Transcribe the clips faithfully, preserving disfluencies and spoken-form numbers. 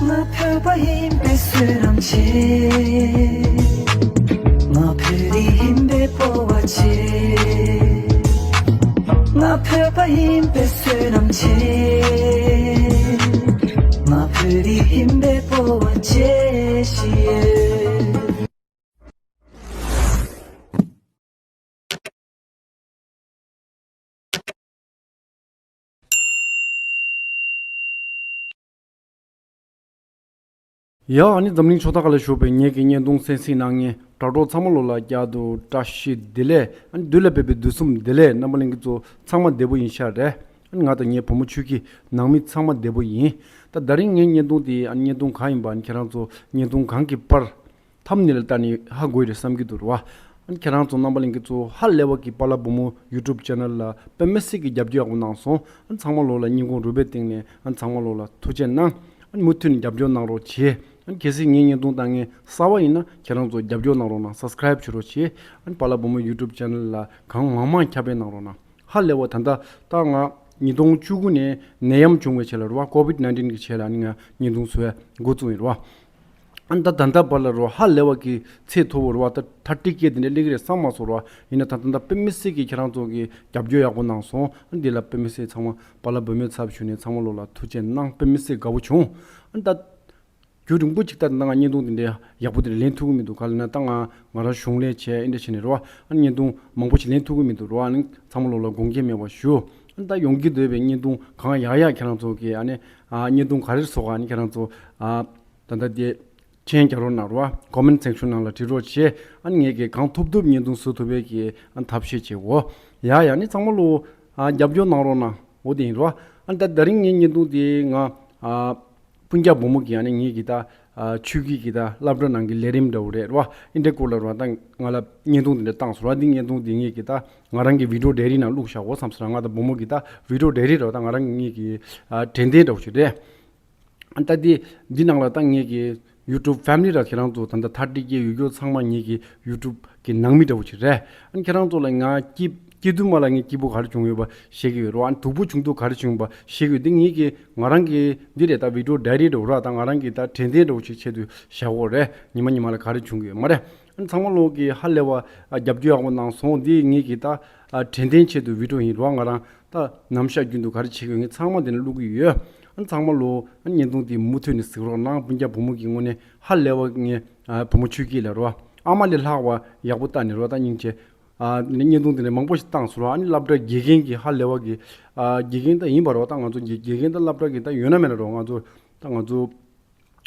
ང་བོད་པ་ཡིན་པའི་བསོད་ནམས་ཆེ། ང་བོད་རིགས་ཡིན་པའི་སྤོབས་པ་ཆེ། ང་བོད་པ་ཡིན་པའི་བསོད་ནམས་ཆེ། ང་བོད་རིགས་ཡིན་པའི་སྤོབས་པ་ཆེ་ཞེས། ཡ། ཨ་ནི་འཛམ་གླིང་ཕྱོགས་མཐའ་ཁག་ལ་བཞུགས་པའི་ངེད་ཀྱི་བརྙན་ཐུང་གསན་གཟིགས་གནང་མཁན་དྲ་གྲོགས་ཚང་མ་ལོ་ལ་བསྐྱར་དུ་བཀྲ་ཤིས་བདེ་ལེགས། ཨ་ནི་བདུད་ལ་ཕེབས་པའི་དུས་གསུམ་བདེ་ལེགས། རྣམ་པ་ལྷན་རྒྱས་ཚོ་ཚང་མ་བདེ་པོ་ཡིན་ཤག་རེད། ཨ་ནི་ང་དང་ངའི་བུ་མོ་ཆོས་སྐྱིད་ནང་མི་ཚང་མ་བདེ་པོ་ཡིན། ད་ད་རིང་ངའི་བརྙན་ཐུང་དེ་ཨ་ནི་བརྙན་ཐུང་གང་ཡིན་པ་ཨ་ནི་ཁྱེད་རང་ཚོ་བརྙན་ཐུང་གང་གི་པར་ཐམ་ནེལ་ལ་ལྟ་ནས་ཧ་གོ་ཡི་རེད་བསམ་གྱི་འདུག་རེད་བ། ཨ་ནི་ཁྱེད་རང་ཚོ་རྣམ་པ་ལྷན་རྒྱས་ཚོ་ཧ་ལས་པ་གི་པཱ་ལགས་བུ་མོ་YouTube channel ལ་དཔེ་མི་སྲིད་ཀྱི་རྒྱབ་སྐྱོར་ཡག་པོ་གནང་སོང་། ཨ་ནི་ཚང་མ་ལོ་ལ་སྙིང་ཁོང་རུས་པའི་གཏིང་ནས་ཨ་ནི་ཚང་མ་ལོ་ལ་ཐུགས་རྗེ་གནང་། ཨ་ནི་མུ་མཐུད་ནས་རྒྱབ་སྐྱོར་གནང་རོགས་བྱེད། ཨ་ནི་གལ་སྲིད་ངའི་བརྙན་ཐུང་ལྟ་མཁན་གསར་པ་ཡིན་ན་ཁྱེད་རང་ཚོ་རྒྱབ་སྐྱོར་གནང་རོགས་གནང་། Subscribe བྱེད་རོགས་བྱེད། ཨ་ནི་པཱ་ལགས་བུ་མོ་YouTube channel ལ་གང་མང་མང་ཁྱབ་སྤེལ་གནང་རོགས་གནང་། ཧ་ལས་པ་ད་ལྟ་ད་ང་ཉིས་སྟོང་བཅུ་དགུ་ནས་ནད་ཡམས་བྱུང་བའི་ཆེད་ལ་རེད་བ། COVID nineteen གི་ཆེད་ལ་ཨ་ནི་ང་བརྙན་ཐུང་བཟོ་ཡ་འགོ་བཙུགས་ཡིན་རེད་བ། ཨ་ནི་ད་ད་ལྟ་བར་ལ་རོ་ཧ་ལས་པ་གི་ཚད་མཐོ་བོ་རེད་བ། ད་ཐ་ཏི་ཀེ་དེ་འདྲ་སླེབས་ཀྱི་རེད་བསམ་མ་སོང་རོ། ཡིན་ན་ད་ད་ལྟ་དཔེ་མི་སྲིད་ཀྱི་ཁྱེད་རང་ཚོ་གི་རྒྱབ་སྐྱོར་ཡག་པོ་གནང་སོང་། ཨ་ནི་འདི་ལ་དཔེ་མི་སྲིད་ཚང་མ་པཱ་ལགས་བུ་མོའི་ཚབ་ཞུས་ནས་ཚང་མ་ལོ་ལ་ཐུགས་རྗེ་གནང་། དཔེ་མི་སྲིད་དགའ་པོ་བྱུང་། ཨ་ནི་ད་རྒྱུན་རིང་པོ་ཅིག་ད་ད་ང་བརྙན་ཐུང་དེ་འདྲ་ཡག་པོ་དེ་འདྲ་ལེན་ཐུབ་ཀྱི་མི་འདུག་ག་ལ་ན་ད་ང་ང་རང་གཞུང་ལས་བྱས་ཨེ་འདྲ་བྱས་ནས་རོ། ཨ་ནི་བརྙན་ཐུང་མང་པོ་ཞིག་ལེན་ཐུབ་ཀྱི་མི་འདུག་རོ། ཨ་ནི་ཚང་མ་ལོ་ལ་དགོངས་འགལ་མེད་པ་ཞུ། ཨ་ནི་ད་ཡོང་གི་འདོད་པའི་བརྙན་ཐུང་གང་ཡག་ཡག་ཁྱེད་རང་ཚོ་གི་ཨ་ནི་ཨ་བརྙན་ཐུང་ག་རེ་བཟོ་ག་ཨ་ནི་ཁྱེད་རང་ཚོ་ཨ་ད་ལྟ་དེ་མཆན་རྒྱག་རོགས་གནང་རོགས། Comment section ནང་ལ་བྲིས་རོགས་བྱེད། ཨ་ནི་ངས་ཀྱི་གང་ཐུབ་ཐུབ་བརྙན་ཐུང་བཟོ་ཐུབ་པའི་གི་ཨ་ཐབས་ཤེས་བྱེད་འོ། ཡ་ཡ་ནི་ཚང་མ་ལོ་ཨ་རྒྱབ་སྐྱོར་གནང་རོགས་གནང་། འོ་དེ་ཡིན་རོགས། ཨ་ནི་ད་ད་རིང་ངའི་བརྙན་ཐུང་དེ་ང་ཨ་སྤུན་ཀྱག་བུ་མོ་གི་ཨ་ནི་ངས་ཀྱི་ད་ཨ་ཆོས་སྐྱིད་ཀྱི་ད་སློབ་གྲྭ་ནང་གི་ལས་རིམ་འདྲ་བོ་རེད་རོགས། ཨིན་དྲེ་སྐོར་ལ་རོགས་ད་ང་ལ་བརྙན་ཐུང་དེ་འདྲ་བཏང་སོང་རོགས། འདི་བརྙན་ཐུང་དེ་ངས་ཀྱི་ད་ང་རང་གི་video diary ནང་བླུགས་བཞག་འོ་བསམ་སོང་ར། ང་ད་བུ་མོ་གི་ད་video diary རོགས་ད་ང་རང་གི་ངས་ཀྱི་ཨ་དྲན་རྟེན་འདྲ་བོ་ཞིག་རེད། ད་འདི་འདི་ནང་ལ་ད་ངེད་ཀྱི་YouTube family ར་ཁྱེད་རང་ཚོ་ད་ལྟ་ཐ་ཏི་ཀེ་ཡོད་རྒྱུ་ཚང་མ་ངེད་ཀྱི་YouTube གི་ནང་མི་འདྲ་བོ་ཅིག་རེད། ཨ་ནི་ཁྱེད་རང་ཚོ་ལ་ང་སྐྱིད་སྐྱིད་དུས་མ་ལ་ངའི་སྐྱིད་པོ་ག་རེ་བྱུང་ཡོད་པ་ཤེས་ཀྱི་ཡོད་རོ། ཨ་ནི་སྡུག་པོ་བྱུང་དུས་ག་རེ་བྱུང་པ་ཤེས་ཀྱི་ཡོད། འདི་ངེད་ཀྱི་ང་རང་གི་འདི་རེད་ད་video diary འདྲ་བོ་ར། ད་ང་རང་གི་ད་དྲན་རྟེན་འདྲ་བོ་ཅིག་ཆེད་དུ་བཞག་གོ་རེད། ཉི་མ་ཉི་མ་ལ་ག་རེ་བྱུང་གི་ཡོད་མ་རེད། ཨ་ནི་ཚང་མ་ལོག་གི་ཧ་ལས་པ་རྒྱབ་སྐྱོར་ཡག་པོ་གནང་སོང་། འདི་ངེད་ཀྱི་ད་དྲན་རྟེན་ཆེད་དུ་video ཡིན་རོ། ང་རང་ད་ནམ་ཞག་རྒྱུན་དུ་ག་རེ་བྱེད་དགོས་ངས་ཚང་མ་དེ་ནས་བླུག་གི་ཡོད། ཨ་ཚང་མ་ལོ་ཨ་བརྙན་ཐུང་དེ་མུ་མཐུད་ནས་གཟིགས་རོགས་གནང་། སྤུན་ཀྱག་བུ་མོ་གི་དངོས་གནས་ཧ་ལས་པ་ངས་ཨ་བུ་མོ་ཆོས་སྐྱིད་ལ་རོ། ཨ་མ་ལས་ལྷག་པ་ཡག་པོ་བལྟས་ནས་རོ། ད་སྙིང་རྗེ། ཨ་བརྙན་ཐུང་དེ་ནས་མང་པོ་ཞིག་བཏང་སོང་རོ། ཨ་ནི་སློབ་གྲྭ་དགེ་རྒན་གྱི་ཧ་ལས་པ་གི་ཨ་དགེ་རྒན་ད་ཡིན་པ་རོ། ད་ང་ཚོ་དགེ་དགེ་རྒན་ད་སློབ་གྲྭ་གི་ད་ཡོད་ན་མེད་ན་རོ། ང་ཚོ་ད་ང་ཚོ་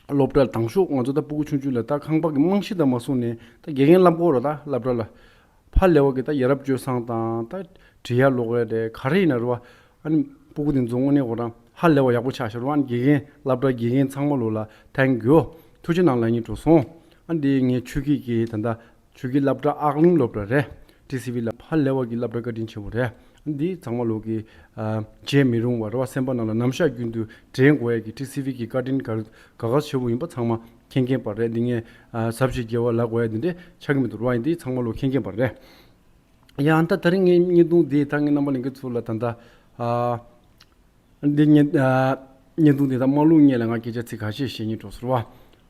སློབ་གྲྭ་དང་ཤོག་ང་ཚོ་ད་སྤུ་གུ་ཆུང་ཆུང་ལ་ད་ཁང་པ་གི་རྨང་གཞི་དང་མ་བཟུང་ནས་ད་དགེ་རྒན་སློབ་གོ་རོ། ད་སློབ་གྲྭ་ལ་ཕ་ལས་བ་གི་ད་ཡ་རབས་སྤྱོད་བཟང་དང་ད་བྲིས་ཡ་ཀློག་ཡ་རེད་ག་རེ་ཡིན་ན་རོ། ཨ་ནི་སྤུ་གུ་དེ་ཚོ་དངོས་གནས་ཁོ་རང་ཧ་ལས་བ་ཡག་པོ་ཆགས་ཤག་རོ། ཨ་ནི་དགེ་རྒན་སློབ་གྲྭ་དགེ་རྒན་ཚང་མ་ལོ་ལ་thank you ཐུགས་རྗེ་གནང་ལབ་སྙིང་བྲོ་སོང་། ཨ་ནི་དེ་ངས་ཆོས་སྐྱིད་ཀྱི་ད་ལྟ་ཆོས་སྐྱིད་སློབ་གྲྭ་ཨག་གླིང་སློབ་གྲྭ་རེད། ཊི་སི་ཝི་ལ་ཧ་ལས་པ་གི་སློབ་གྲྭ་བཀའ་དྲིན་ཆེན་པོ་རེད། འདི་ཚང་མ་ལོ་གི་ཨ་བརྗེད་མི་རུང་བ་རེད་བ། སེམས་པ་ནང་ལ་ནམ་ཞག་རྒྱུན་དུ་དྲན་དགོས་ཡ་གི་ཊི་སི་ཝི་གི་བཀའ་དྲིན་ག་ག་ག་ཆེ་བོ་ཡིན་པ་ཚང་མ་མཁྱེན་མཁྱེན་པ་རེད། འདི་ངས་ཨ་ཟབ་ཞིག་རྒྱལ་བ་ལབ་དགོས་ཡ་འདི་འདྲས་ཆགས་ཀྱི་མི་འདུག་རེད་བ། འདི་ཚང་མ་ལོ་མཁྱེན་མཁྱེན་པ་རེད། ཡ་ཨ་ད་ད་རིང་ངའི་བརྙན་ཐུང་འདི་ད་ངའི་རྣམ་པ་ལྷན་རྒྱས་ཚོ་ལ་ད་ལྟ་ཨ། འདི་བརྙན་ཨ་བརྙན་ཐུང་འདི་དག་མ་བླུགས་སྔོན་ལ་ང་སྐད་ཆ་ཚིག་ཁ་ཤས་བཤད་སྙིང་བྲོ་སོང་བ།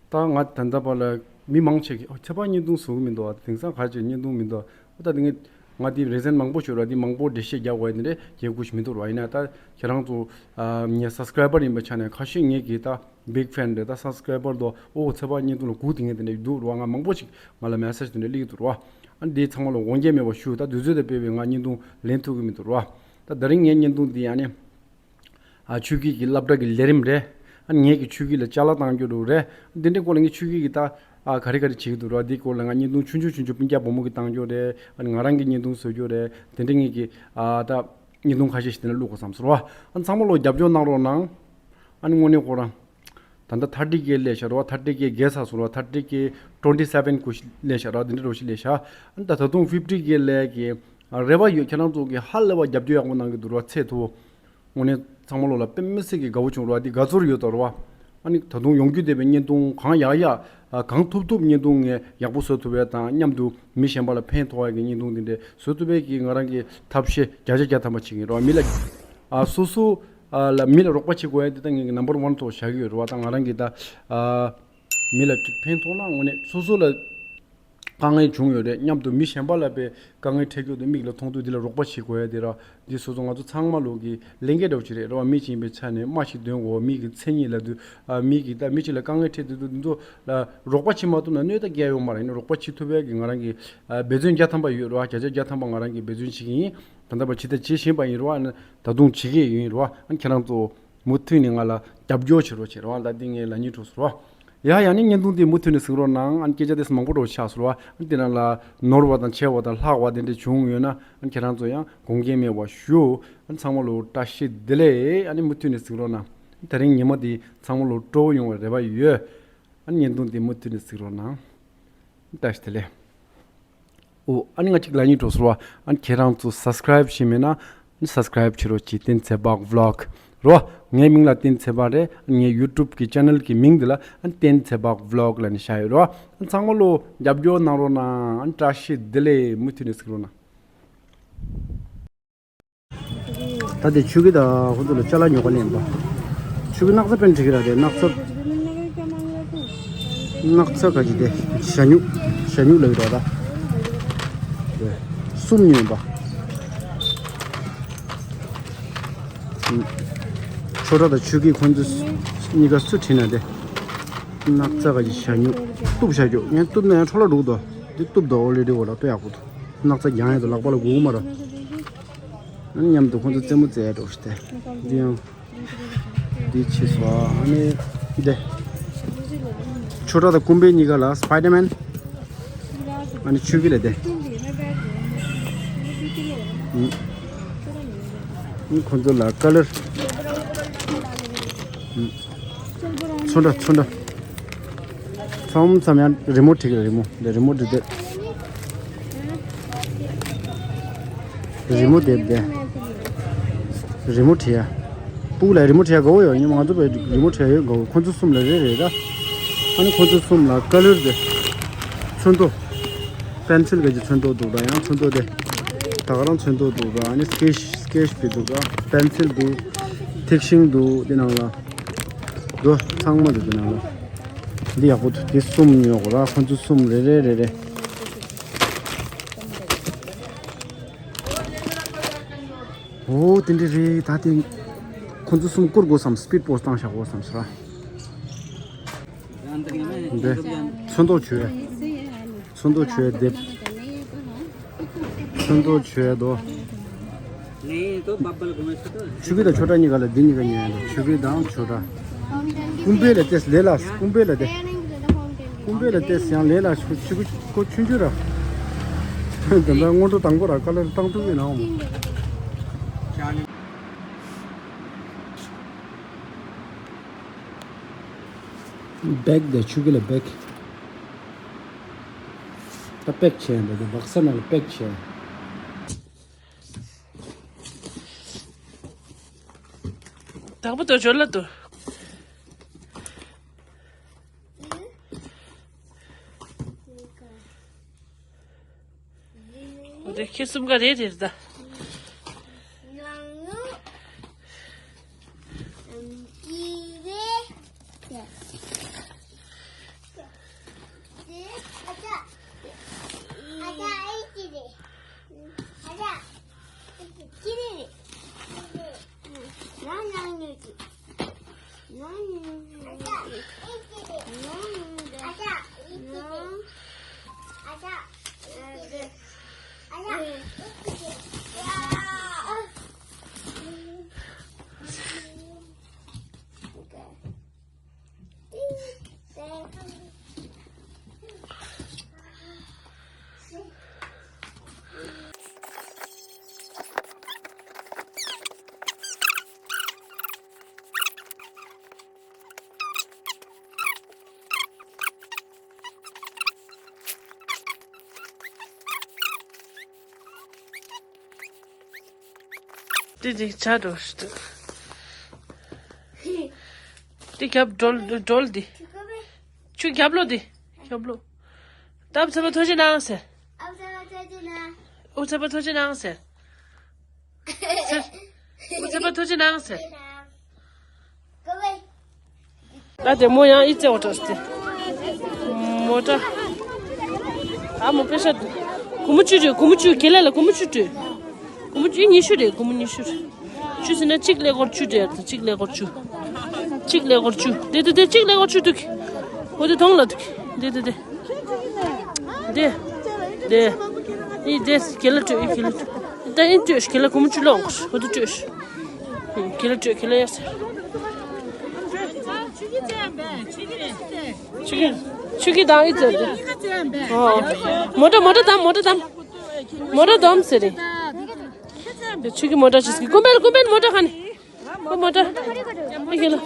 ད་ང་ད་ལྟ་བར་ལ་མི་མང་ཆེ་གིས་ཨོ་ཚེ་དཔག་བརྙན་ཐུང་བཟོ་གི་མི་འདུག་བ། དེང་སང་ག་ཅིག་བརྙན་ཐུང་མི་འདུག་ཨོ་ད་དེ་ངས་ང་དེ་རེ་ཟན་མང་པོ་ཤོར་བ་དེ་མང་པོ་འགྲེལ་བཤད་རྒྱག་དགོས་ཡ་དེ་འདྲས་རྒྱག་དགོས་ཤིག་མི་འདུག་བ། ཡིན་ན་ད་ཁྱེད་རང་ཚོ་ཨ་ངའི་སབ་སི་ཀ་རའི་བར་ཡིན་པའི་ཆ་ནས་ཁ་ཤས་ངེད་ཀྱི་ད་བིག་ཕེན་རེད། ད་སབ་སི་ཀ་རའི་བར་དུ་ཨོ་ཚེ་དཔག་བརྙན་ཐུང་ལ་སྒུག་བསྡད་མཁན་དེ་འདྲས་འདུག་རེད་བ། ང་མང་པོ་ཞིག་ང་ལ་མེ་སེ་ཇི་དེ་འདྲས་སླེབས་ཀྱི་འདུག་རེད་བ། ཨ་འདི་ཚང་མ་ལ་དགོངས་འགལ་མེད་པ་ཞུ། ད་དུས་ཚོད་དང་འབད་བའི་ང་བརྙན་ཐུང་ལེན་ཐུབ་ཀྱི་མི་འདུག་རེད་བ། ད་ད་རིང་ངའི་བརྙན་ཐུང་འདི་ཨ་ནི། ཨ་ཆོས་སྐྱིད་ཀྱི་སློབ་གྲྭ་གི་ལས་རིམ་རེད། ཨ་ངེད་ཀྱི་ཆོས་སྐྱིད་ལ་ཅ་ལག་བཏང་རྒྱུ་རུ་རེད། འདི་འདྲའི་སྐོར་ལ་ངས་ཆོས་སྐྱིད་ཀྱི་ད་ཨ་ག་རེ་ག་རེ་བྱེད་ཀྱི་འདུག་ར། འདི་སྐོར་ལ་ང་བརྙན་ཐུང་ཆུང་ཆུང་ཆུང་ཆུང་སྤུན་ཀྱག་བུ་མོ་གི་བཏང་རྒྱུ་རེད། ཨ་ང་རང་གི་བརྙན་ཐུང་བཟོ་རྒྱུ་རེད། དེ་འདྲ་ངེད་ཀྱི་ཨ་ད་བརྙན་ཐུང་ཁ་ཤས་ཤིག་དེ་ནས་བླུག་དགོས་བསམ་སོང་ར། ཨ་ཚང་མ་ལོ་རྒྱབ་སྐྱོར་གནང་རོགས་གནང་། ཨ་ནི་དངོས་གནས་ཁོ་རང་། ད་ལྟ་ཐར་ཊི་ཀེ་སླེབས་ཤག་ར་བ། ཐར་ཊི་ཀེ་བརྒལ་ཚར་སོང་ར་བ། ཐར་ཊི་ཀེ་ཊུ་ཝེན་ཊི་སེ་ཝེན་གུ་སླེབས་ཤག་ར་བ། འདི་འདྲ་རོ་ཞིག་སླེབས་ཤག་ཨ་ནི་ད་ད་དུང་ཕིབ་ཊི་ཀེ་སླེབས་ཀྱི་རེ་བ་ཡོད། ཁྱེད་རང་ཚོ་གི་ཧ་ལས་པ་རྒྱབ་སྐྱོར་ཡག་པོ་གནང་གི་འདུག་ར་བ། ཚད་མཐོ་བོ། དངོས་གནས་ཚང་མ་ལོ་ལ་དཔེ་མི་སྲིད་ཀྱི་དགའ་བོ་བྱུང་ར་བ། འདི་དགའ་ཚོར་ཡོད་དོ་ར་བ། ཨ་ནི་ད་དུང་ཡོང་རྒྱུ་བསྡད་པའི་བརྙན་ཐུང་གང་ཡག་ཡག་གང་ཐུབ་ཐུབ་བརྙན་ཐུང་ངས་ཡག་པོ་བཟོ་ཐུབ་པ་དང་མཉམ་དུ་མི་གཞན་པ་ལ་ཕན་ཐོགས་ཡག་གི་བརྙན་ཐུང་འདི་འདྲ་བཟོ་ཐུབ་པའི་གི་ང་རང་གི་ཐབས་ཤེས་བརྒྱ་ཆ་བརྒྱ་ཐམ་པ་བྱེད་ཀྱི་ར་བ། མི་ལ་ཨ་སོ་སོ་ ཨ་ལ་མི་ལ་རོགས་པ་བྱེད་དགོས་ཡ་དེ་ད་ངེད་ཀྱི་number one་ཐོག་བཞག་གི་ཡོད་རེད་བ། ད་ང་རང་གི་ད་ཨ་མི་ལ་ཅིག་ཕན་ཐོགས་ན་དངོས་གནས་སོ་སོ་ལ་དཀའ་ངལ་བྱུང་ཡོད་རེད་སྙམ་དུ་མི་གཞན་པ་ལ་དཔེ་དཀའ་ངལ་འཕྲད་རྒྱུ་དེ་མིག་ལ་མཐོང་དུས་འདི་ལ་རོགས་པ་བྱེད་དགོས་ཡ་དེ་ར། འདི་སོ་སོ་ང་ཚོ་ཚང་མ་ལོག་གི་ལས་འགན་འདྲ་བོ་ཅིག་རེད་རེད་བ། མི་ཅིག་ཡིན་པའི་ཆ་ནས་སྨྲ་ཞིག་འདོན་དགོས། མི་གི་མཚན་ཉིད་ལབ་དུས་ཨ་མི་གི་ད་མི་ཅིག་ལ་དཀའ་ངལ་འཕྲད་དུས་དུས་འདི་ཚོ་ལ་རོགས་པ་བྱེད་མ་ཐུབ་ན་གནོད་ད་རྒྱག་ཡོད་མ་རེད། ཡིན་ན་རོགས་པ་བྱེད་ཐུབ་ཡ་གི་ང་རང་གི་ཨ་འབད་བརྩོན་བརྒྱ་ཐམ་པ་ཡོད་རེད་བ། བརྒྱ་ཆ་བརྒྱ་ཐམ་པ་ང་རང་གི་འབད་བརྩོན་བྱེད་ཀྱི་ཡིན། ད་ལྟ་བར་ཇི་ལྟར་བྱེད་བཞིན་པ་ཡིན་རེད་བ། ད་དུང་བྱེད་ཀྱི་ཡིན་རེད་བ། ཨ་ཁྱེད་རང་ཚོ་མུ་མཐུད་ནས་ང་ལ་རྒྱབ་སྐྱོར་བྱེད་རོགས་བྱེད་རེད་བ། ད་འདི་ངའི་ལ་ཉིན་གྲོགས་སུ་རེད་བ། ཡ་ཡ་ནི་བརྙན་ཐུང་འདི་མུ་མཐུད་ནས་གཟིགས་རོགས་གནང་། ཨ་ནི་སྐད་ཆ་དེ་མང་པོ་འདྲ་བོ་ཆགས་སོང་རེད་བ། ཨ་ནི་དེ་ནང་ལ་ནོར་བ་དང་ཆེ་བ་དང་ལྷག་པ་དེ་འདྲ་བྱུང་ཡོད་ན་ཨ་ནི་ཁྱེད་རང་ཚོ་ཡང་དགོངས་འགལ་མེད་པ་ཞུ། ཨ་ནི་ཚང་མ་ལོ་བཀྲ་ཤིས་བདེ་ལེགས། ཨ་ནི་མུ་མཐུད་ནས་གཟིགས་རོགས་གནང་། དེ་རིང་ཉི་མ་འདི་ཚང་མ་ལོ་སྤྲོ་བོ་ཡོང་བའི་རེ་བ་ཡོད། ཨ་ནི་བརྙན་ཐུང་འདི་མུ་མཐུད་ནས་གཟིགས་རོགས་གནང་། བཀྲ་ཤིས་བདེ་ལེགས། ཨོ་ཨ་ནི་ང་གཅིག་ལ་ཉིན་གྲོགས་སུ་རེད་བ། ཨ་ནི་ཁྱེད་རང་ཚོ་subscribe་བྱས་མེད་ན་ཨ་ནི་subscribe་བྱེད་རོགས་གྱིས། བསྟན་འཛིན་ཚེ་དཔག་vlog་རེད་བ། ངའི་མིང་ལ་བསྟན་འཛིན་ཚེ་དཔག་རེད། ཨ་ནི་ངའི་YouTube་གི་channel་གི་མིང་འདི་ལ་ཨ་ནི་བསྟན་འཛིན་ཚེ་དཔག་vlog་ལབ་ནས་བཞག་ཡོད་རེད་བ། ཨ་ནི་ཚང་མ་ལོ་རྒྱབ་སྐྱོར་གནང་རོགས་གནང་། ཨ་ནི་བཀྲ་ཤིས་བདེ་ལེགས། མུ་མཐུད་ནས་གཟིགས་རོགས་གནང་། ད་དེ་ཆོས་སྐྱིད་དང་ཁོ་ཚོ་ལ་ཅ་ལག་ཉོ་ག་ལེན་པ། ཆོས་སྐྱིད་སྣག་ཚ་དཔེ་འགྲིག་གི་ར། དེ་སྣག་ཚ། སྣག་ཚ་ག་ཅི་དེ། ཞྭ་སྨྱུག་ཞྭ་སྨྱུག་ལ་ཡོད་ར་ད། དེ་གསུམ་ཉོས་པ། ཆོས་གྲགས་དང་ཆོས་སྐྱིད་ཁོ་ཚོ་གཉིས་ཀ་སུ་ཁྲིད་ན་དེ། སྣག་ཚ་ག་ཅི་ཞྭ་སྨྱུག་གཏུབ་བཞག་རྒྱུ། ངས་གཏུབ་ན་ཡང་འཕྲོ་བརླག་འགྲོ་གི་འདུག་དེ་གཏུབ་དང་ཨོ་ལེ་ཌི་ཨོ་ལ་གཏུབ་ཡག་པོ་འདུག་སྣག་ཚ་རྒྱང་ཡག་འདུག་ལག་པ་ལ་སྒུག་གི་མ་ར། ཨ་ནི་མཉམ་དུ་ཁོང་ཚོ་རྩེད་མོ་རྩེ་འགྲོ་ཤི་སྟེ། འདི་ཡང་། འདི་ཕྱིས་སོ། ཨ་ནི། འདི། ཆོས་གྲགས་དང་ཀུན་ཕན་གཉིས་ཀ་ལ་སྤའི་ཌར་མན། ཨ་ནི་ཆོས་སྐྱིད་ལ་འདི། ཨ་ནི་ཁོང་ཚོ་ལ་ཀ་ལར། ཚོན་ཁྲ་ཚོན་ཁྲ། ཚང་མ་ཚང་མ་ཡང་རི་མོ་བྲིས་ཀྱི་རེད། རི་མོ་འདི་རི་མོ་འབྲི་དེ། རི་མོ་དེབ་དེ། རི་མོ་བྲིས་ཡ། སྤུ་གུ་ལ་རི་མོ་བྲིས་ཡ་དགའ་བོ་ཡོད། ཉི་མ་ང་ཚོ་བས་རི་མོ་བྲིས་ཡ་ཡོད་དགའ་བོ། ཁོ་ཚོ་གསུམ་ལ་རེ་རེ་ར། ཨ་ནི་ཁོ་ཚོ་གསུམ་ལ་ཀ་ལར་དེ། ཚོན་མདོག་པེན་སིལ་ག་ཅི་ཚོན་མདོག་འདུག་ར། ཡང་ཚོན་མདོག་དེ། ད་ག་རང་ཚོན་མདོག་འདུག་ར། ཨ་ནི་སི་ཀེ་ཆི་སི་ཀེ་ཆི་པི་འདུག་ར། པེན་སིལ་འདུག་ཐིག་ཤིང་འདུག་དེ་ནང་ལ། འདུག་ཚང་མ་འདུག་དེ་ནང་ལ། འདི་ཡག་པོ་འདུག་དེ་གསུམ་ཉོ་དགོས་ར། ཁོ་ཚོ་གསུམ་རེ་རེ་རེ་རེ། འོ་དེ་འདྲ་རེད། ད་དེ་ཁོ་ཚོ་གསུམ་བསྐུར་དགོས་བསམ། སི་པིཌ་པོ་སི་ཊི་བཏང་བཞག་དགོས་བསམ་སོང་ར། འདི་ཚོན་མདོག་བྱོས། ཚོན་མདོག་བྱོས་དེབ། ཚོན་མདོག་བྱོས་དོ། ཆོས་སྐྱིད་དང་ཆོས་གྲགས་གཉིས་ཀ་ལ་འདི་གཉིས་ཀ་ཉོས་ཡོད། ཆོས་སྐྱིད་དང་ཆོས་གྲགས། ཀུན་ཕན་ལ་ཏེས་ལས་ལ་ཀུན་ཕན་ལ་ཏེ། ཀུན་ཕན་ལ་ཏེས་ཡང་ལས་ལ་ཆོས་སྐྱིད་ཁོ་ཆུང་ཆུང་ར། ད་ལྟ་སྔོན་འགྲོ་དང་པོ་ར་ཀ་ལར་བཏང་ཐུབ་ཡོད་ནའང་། བེག་དེ་ཆུ་གི་ལ་བེག་ད་པེག་བྱས་འདུག་དེ་བག་ས་ནང་ལ་པེག་བྱས། དང་པོ་དོ་འཇོལ་ལ་དུ། འོ་དེ་ཁྱེད་གསུམ་ཀ་རེད་རེད་ད། དེ་དེ་ཆ་འགྲོ་ཤི་ཏུ། དེ་རྒྱབ་སྒྲོལ་སྒྲོལ་དེ། ཆུ་རྒྱབ་ལོ་དེ། རྒྱབ་ལོ། ཏབ་ཚེ་པ་ཐོ་ཅི་ནང་ཟེར། ཨུ་ཚེ་པ་ཐོ་ཅི་ནང་ཟེར། ཨུ་ཚེ་པ་ཐོ་ཅི་ནང་ཟེར། ད་དེ་མོ་ཡང་ཨི་ཙེ་འོ་ཏྲ་སྟེ། མོ་ཏྲ། ཨ་མོ་པེ་ཤ། སྒོར་མོ་བཅུ་སྤྲོད། སྒོར་མོ་བཅུ། ཁེ་ལས་ལ་སྒོར་མོ་བཅུ་སྤྲོད། སྒོར་མོ་བཅུ། ཉི་ཤུ་རེད། སྒོར་མོ་ཉི་ཤུ་རེད། བཅུ་ཟེར་ན་གཅིག་ཀླད་ཀོར་བཅུ་སྤྲད། གཅིག་ཀླད་ཀོར་བཅུ། གཅིག་ཀླད་ཀོར་བཅུ། དེ་དེ་དེ་གཅིག་ཀླད་ཀོར་བཅུ་འདུག་འོ་དེ་གཏོང་ལ་འདུག་འདི་འདི་འདི། འདི། འདི། ཨི་འདི་ཁེ་ལས་སྤྲོད། ཨི་ཁེ་ལས་སྤྲོད། ད་ཨི་སྤྲོད། ཁེ་ལས་སྒོར་མོ་བཅུ་ལོངས། འོ་དེ་སྤྲོད། ཁེ་ལས་སྤྲོད། ཁེ་ལས་ཡ་ཟེར། ཆུ་ཁྱི། ཆུ་ཁྱི་དང་ཨི་ཙེ་འདི། ཨོ། མོ་ཊ་མོ་ཊ་དམ། མོ་ཊ་དམ། མོ་ཊ་དམ་ཟེར་རེད། ཆུ་ཁྱི་མོ་ཊ་ཅིག་ཀུམ་པེལ། ཀུམ་པེལ་མོ་ཊ་ཁ་ནི། ཀུམ་མོ་ཊ། ཨི་ཁེ་ལོ།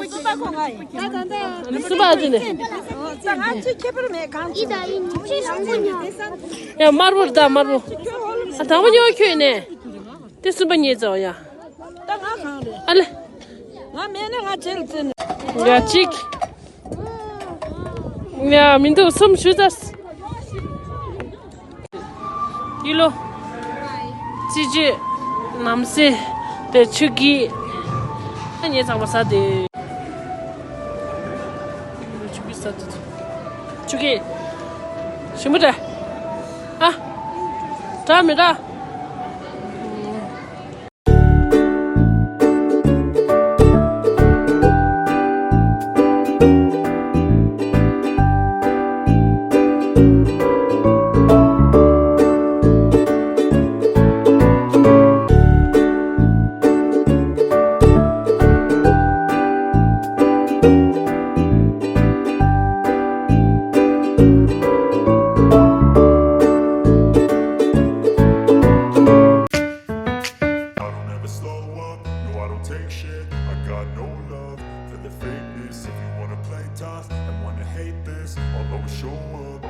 སུ་པ་ཨ་ཙི་ནི། ཡ་དམར་པོ་རེད་ད། དམར་པོ། ཨ་དང་པོ་ཉོ་ཁྱོད་ནས། དེ་གསུམ་པ་ཉོས་ཙང་ཡ། ད་ང་གང་རེད། ཨ་ལེ། ང་མེད་ན་ང་ཁྱེར་ཙེ་ནི། ཡ་གཅིག་ཡ་མི་འདུག་གསུམ་ཞུ་ཙ། ཡི་ལོ། ཙི་ཙི། ནམ་སེ། དེ་ཆུ་གི། ཨ་ངས་ཚང་མ་ཟ་དེ། ཆུ་གི་ཟ་དེ། ཆུ་གི། ཞིམ་པོ་འདྲ། ཨ། འདྲ་མི་འདྲ། I don't ever slow up, no, I don't take shit. I got no love for the fakeness. If you wanna play tough and wanna hate this, I'll always show up.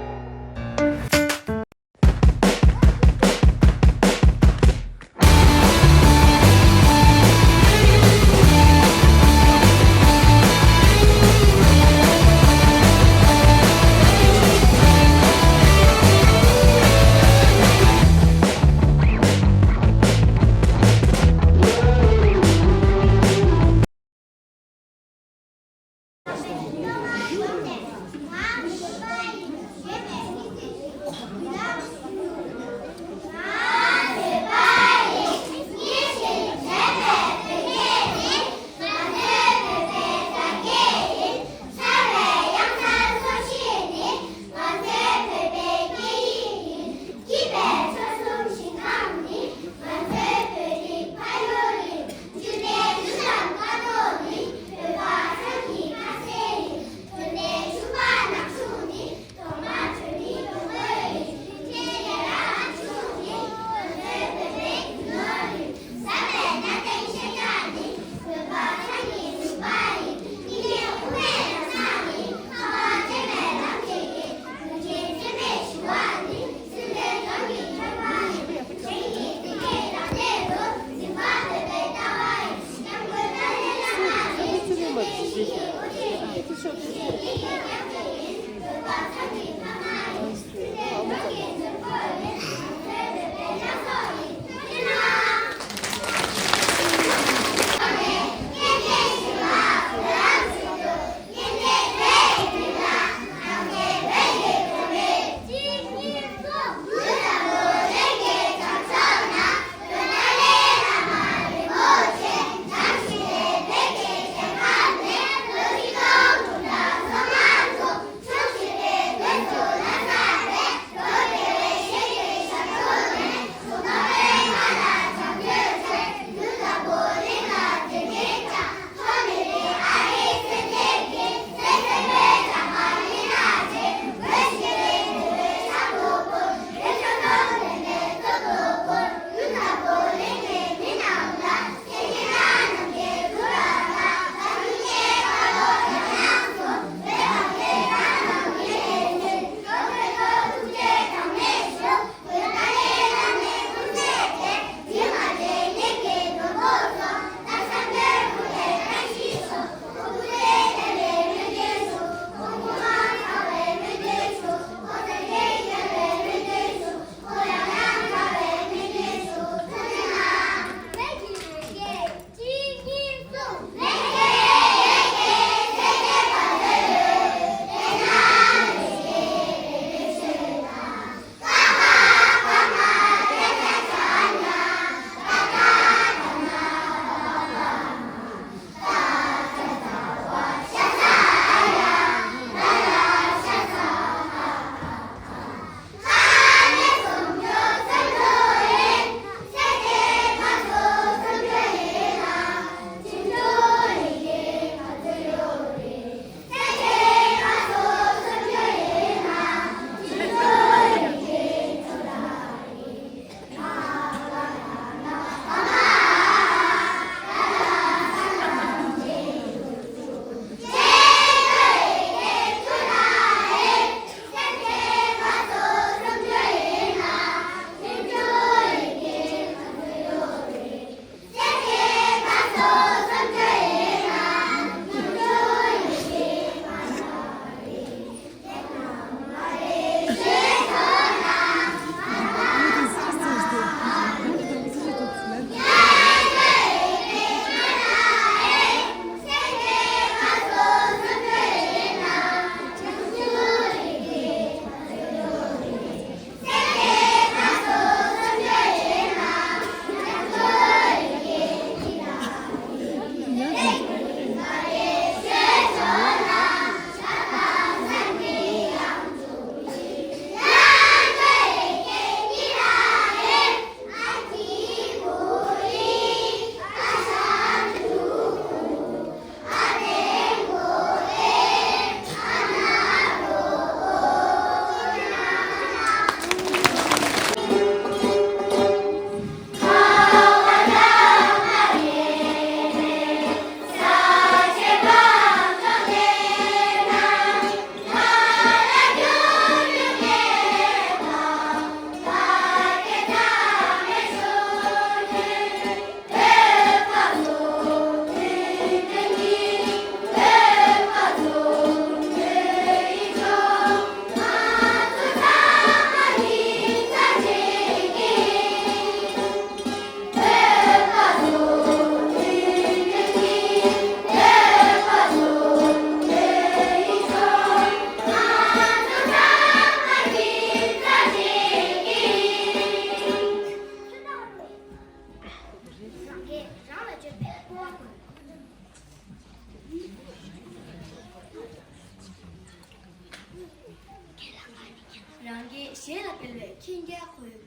གཞན་ལ་སྤེལ་བའི་མཁྱེན་རྒྱ་དགོས།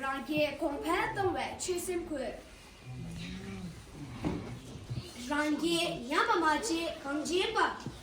རང་རྒྱལ་གོང་འཕེལ་གཏོང་བའི་ཆོད་སེམས་དགོས། རང་རྒྱལ་ཉམས་པ་མ་བྱེད་གངས་ཅན་པ། ད་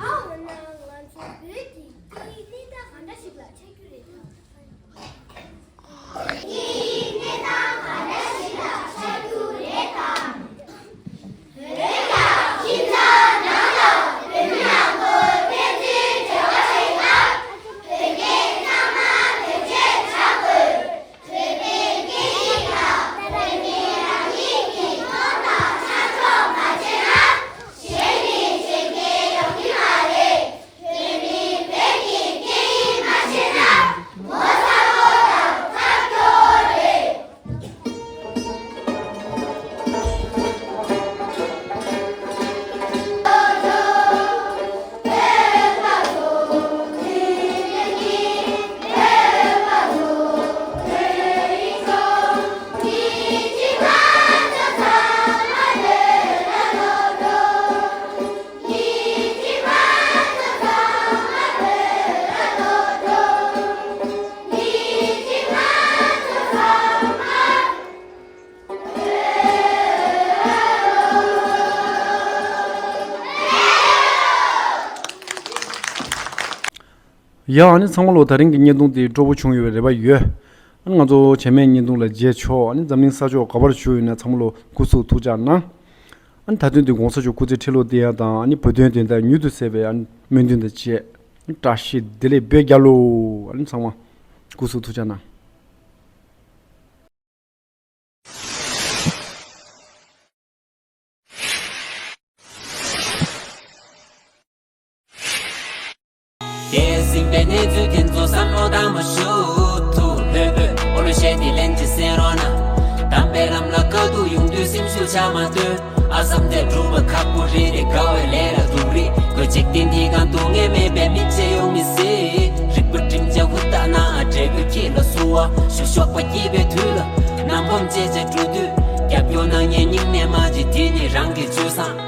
འོ་ན་ང་ཚོ་བོད་ཀྱི་སྐད་ཡིག་གནས་སྟངས་ག་འདྲ་ཞིག་ལ་ཆགས་རྒྱུ་རེད་དམ། ཡ། ཨ་ནི་ཚང་མ་ལོ་ད་རིང་གི་བརྙན་ཐུང་དེ་སྤྲོ་པོ་བྱུང་ཡོད་པའི་རེ་བ་ཡོད། ཨ་ནི་ང་ཚོ་རྗེས་མའི་བརྙན་ཐུང་ལ་མཇལ་ཆོག་ཨ་ནི་འཛམ་གླིང་ས་ཕྱོགས་ག་པར་བཞུགས་ཡོད་ན་ཚང་མ་ལོ་སྐུ་གཟུགས་ཐུགས་ཅག་གནང་། ཨ་ནི་ད་དུང་དེ་༸གོང་ས་མཆོག་སྐུ་ཚེ་ཁྲི་ལོ་བརྟན་ཡག་དང་ཨ་ནི་བོད་དོན་བདེན་མཐའ་མྱུར་དུ་གསལ་བའི་ཨ་ནི་སྨོན་འདུན་དང་བཅས་བཀྲ་ཤིས་བདེ་ལེགས་བོད་རྒྱལ་ལོ། ཨ་ནི་ཚང་མ་སྐུ་གཟུགས་ཐུགས་ཅག་གནང་། དེ་ཟིན་པའི་གནས་ཚུལ་དེ་ཚོ་བསམ་བློ་བཏང་མ་ཞུ་ཐུབ། ལྷོད་པོས་ཨོ་ལོ་བཤད་དེ་ལན་གཅིག་གསན་རོགས་གནང་། དམ་པའི་ལམ་ལ་དཀའ་སྡུག་ཡོང་དུས་སེམས་ཤུགས་ཆག་མ་སྡོད། ཨ་བསམ་དེ་སྒྲུབ་པ་ཁག་པོ་རེད་དེ། དགའ་བའི་ལས་ལ་སྡུག་རིགས་དགོས། འཇིག་རྟེན་འདི་གང་སྡུག་བསྔལ་མེད་པའི་མི་ཅི་ཡོང་མི་སྲིད། རིག་པ་སྒྲིམ་བྱ་ཧུར་ཐག་ན་འབྲས་བུ་ཁྱེད་ལ་བསུ་བ་ཞུ། གཤོག་པ་སྐྱེས་པའི་དུས་ལ་ནམ་ཕམ་བཅད་བྱས་འགྲོ་དུས། རྒྱབ་སྐྱོར་གནང་མཁན་སྙིང་ནས་མ་བརྗེད། དེ་ནི་རང་གི་སྤྱོད་བཟང་